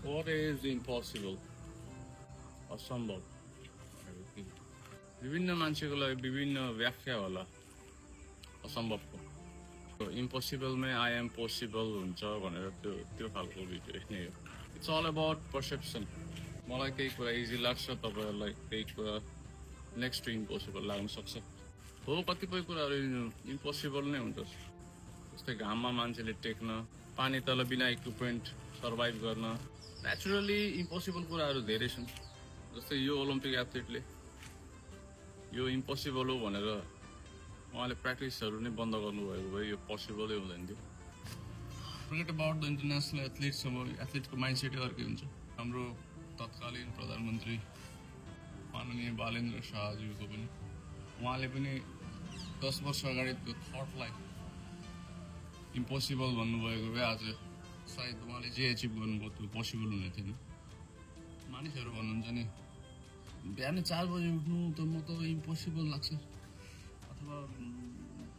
What is impossible? असम्भव विभिन्न मान्छेको लागि विभिन्न व्याख्या होला असम्भवको इम्पोसिबलमै आई एम पोसिबल हुन्छ भनेर त्यो खालको भिडियो नै हो इट्स अल अबाउट पर्सेप्सन मलाई केही कुरा इजी लाग्छ तपाईहरुलाई केही कुरा नेक्स्ट टु इम्पोसिबल लाग्न सक्छ हो कतिपय कुराहरु इम्पोसिबल नै हुन्छ जस्तै घाममा मान्छेले टेक्न पानी तल बिना इक्विपमेन्ट सर्भाइभ गर्न नेचुरली इम्पोसिबल कुराहरु धेरै छन् जस्तै यो ओलम्पिक एथलिटले यो इम्पोसिबल हो भनेर उहाँले प्र्याक्टिसहरु नै बन्द गर्नुभएको भए यो पोसिबलै हुँदैन थियो forget about the international athletes अब एथलिटको माइन्डसेटै अर्कै हुन्छ हाम्रो तत्कालीन प्रधानमन्त्री माननीय बालेन्द्र शाहज्यूको पनि उहाँले पनि 10 वर्ष अगाडि त्यो थटलाई इम्पोसिबल भन्नुभएको भए आज सायद उहाँले जे एचिभ गर्नुभयो त्यो पोसिबल हुने थिएन मानिसहरु भन्नुहुन्छ नि बिहान 4 बजे उठ्नु त म त इम्पोसिबल लाग्छ अथवा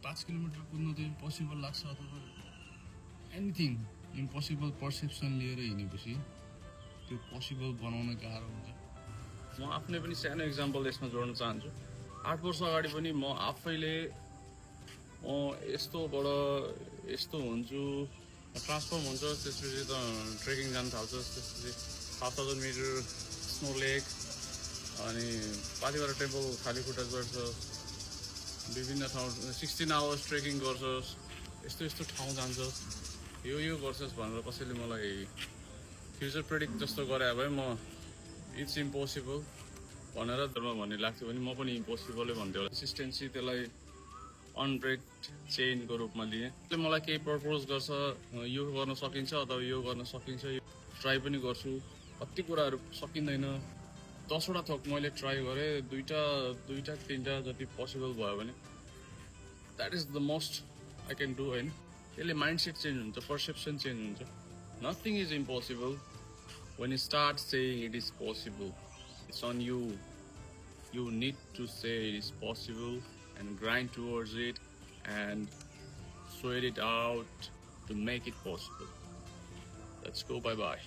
5 किलोमिटर कुद्नु त इम्पोसिबल लाग्छ अथवा एनीथिङ इम्पोसिबल पर्सेप्सन लिएर हिँडेपछि त्यो पोसिबल बनाउन गाह्रो हुन्छ म आफ्नै पनि सानो एक्जाम्पल यसमा जोड्न चाहन्छु 8 वर्ष अगाडि पनि म आफैले यस्तोबाट यस्तो हुन्छु ट्रान्सफर्म हुन्छ त्यसपछि त ट्रेकिङ जान थाल्छ त्यसपछि 5000 मिटर स्नो लेक अनि पालिवार टेम्पल खाली खुट्टा गर्छ विभिन्न ठाउँ 16 आवर्स ट्रेकिङ गर्छ यस्तो ठाउँ जान्छ यो गर्छस् भनेर कसैले मलाई फ्युचर प्रेडिक्ट जस्तो गरे भए म इट्स इम्पोसिबल भनेर धर्म भन्ने लाग्थ्यो भने म पनि इम्पोसिबलै भन्थ्यो होला कन्सिस्टेन्सी त्यसलाई अनब्रेक्ड चेनको रूपमा लिए त्यसले मलाई केही प्रपोज गर्छ यो गर्न सकिन्छ अथवा यो गर्न सकिन्छ ट्राई पनि गर्छु कति कुराहरु सकिँदैन 10 वटा थोक मैले ट्राई गरे दुईटा तीनटा जति पोसिबल भयो भने that is the most I can do हैन त्यसले माइन्डसेट चेन्ज हुन्छ पर्सेप्सन चेन्ज हुन्छ nothing is impossible when you start saying it is possible it's on you need to say it is possible and grind towards it and sweat it out to make it possible. Let's go bye bye.